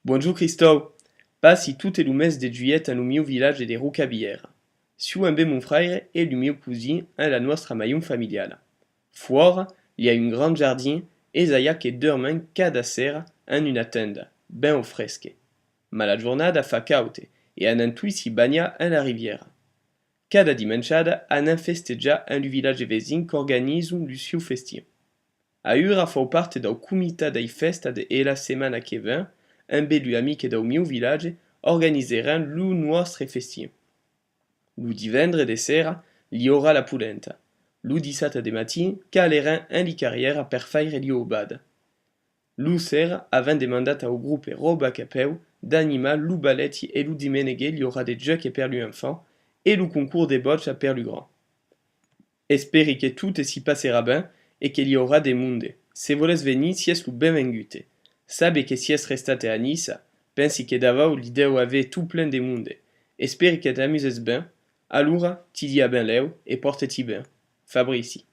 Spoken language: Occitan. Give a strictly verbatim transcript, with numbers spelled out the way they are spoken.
Bonjorn Cristòu! Passi tot lo mes de julhet en lo mieu vilatge de Rocabièra. Siáu embé mon fraire e lo mieu cosin en la nòstra maion familiala. Fòra, li a un grand jardin, es aià que dormèm cada sera en una tenda, ben au fresque. Mas la jornada fa caute e anam toissi banhar en la rivièra. Cada dimenchada anam festejar en lo vilatge vesin qu'organizon lo sieu festin. Aüra fau part dau comitat dai fèstas e la setmana que ven, embé lu amics dau mieu vilatge, organizerem lo nòstre festin. Lo divendre de sera, li aurà la polenta. Lo dissabta de matin, calerem en li carrièras per faire li aubada. Lo sera, avèm demandat au grope Roba Capèu d'animar lo balèti e lo dimenegue li aurà de jòcs per lu enfants e lo concors de bòcha per lu grands. Espèri que tot si passarà ben e que li aurà de monde. Se volètz venir, siètz lo benvengut. Sabe que siètz restat a Niça, pensi que davau li deu aver tot plen de monde. Espèri que t'amuses ben. Alora, ti di a ben lèu e pòrta-ti ben. Fabrici.